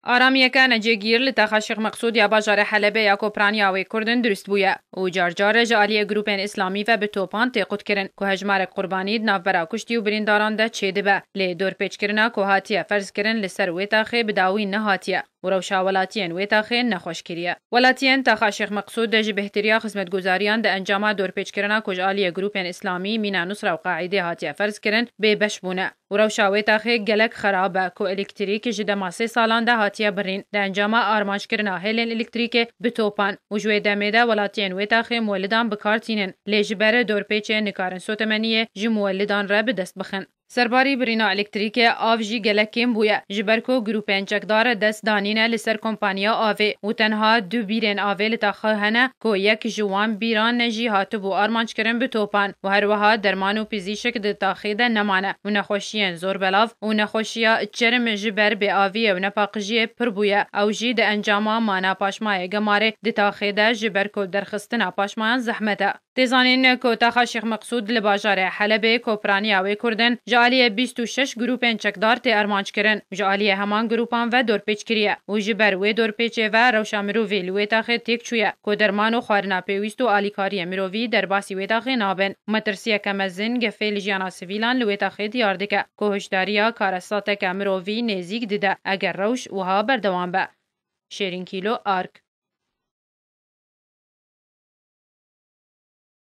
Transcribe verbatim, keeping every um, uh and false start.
Aramiyeke necêgîr li taxa Şêx Meqsûd ya bajarê Helebê ya ku piraniya wê Kurd in dirust bûye û car car ji aliyê grûpên Îslamî ve bi topan tê qutkirin ku hejmarek qurbanî di navbera kuştî û birîndaran de çêdibe. Lê dorpêçkirina ku hatiye ferzkirin li ser wê taxê bi dawî nehatiye û rewşa welatiyên wê taxê nexweş kiriye. Welatiyên taxa Şêx Meqsûd de ji bêhtiriya xizmetguzariyan di encama dorpêçkirina ku ji aliyê grûpên Îslamî, Mîna Nusra û Qaîdê hatiye ferzkirin, bêbeş bûne. Û rewşa wê taxê gelek xerab e ku elektrîk ji dema sê salan de hatiye birîn. Di encama armanckirina hêlên elektrîkê bi topan û ji wê demê de welatiyên wê taxê muwelidan bi kar tînin. Lê ji ber dorpêçê nikarin sotemeniyê ji muwelidan re bi dest bixin. Serbarî birîna elektrîkê, av jî gelek kêm bûye, ji ber ku grûpên çekdar dest danîne li ser kompaniya avê û tenha du bîrên avê li taxê hene ku yek ji wan bîran jî hatibû armanckirin bi topan û her wiha derman û pizîşik di taxê de nemane û nexweşiyên zor belav û nexweşiya çerm ji ber bêaviyê û nepaqijiyê pir bûye. Ew jî di encama mana paşmayê gemarê di taxê de ji ber ku derxistina paşmayan zehmet e. Tê zanîn ku taxa Şêx Meqsûd li bajarê Helebê ku piraniya wê Kurd in, ji aliyê bîst û şeş grûpên çekdar tê armanc kirin û ji aliyê heman grûpan ve dorpêç kiriye û ji ber wê dorpêçê ve rewşa mirovî li wê taxê têk çûye ku derman û xwarina pêwîst û alîkariyê mirovî derbasî wê taxê nabin. Metirsiyeke mezin gefê li jiyana sivîlan li wê taxê diyar dike ku hişdariya karesateke mirovî nêzîk dide eger rewş wiha berdewam be. Şêrîn Kîlo, Ark.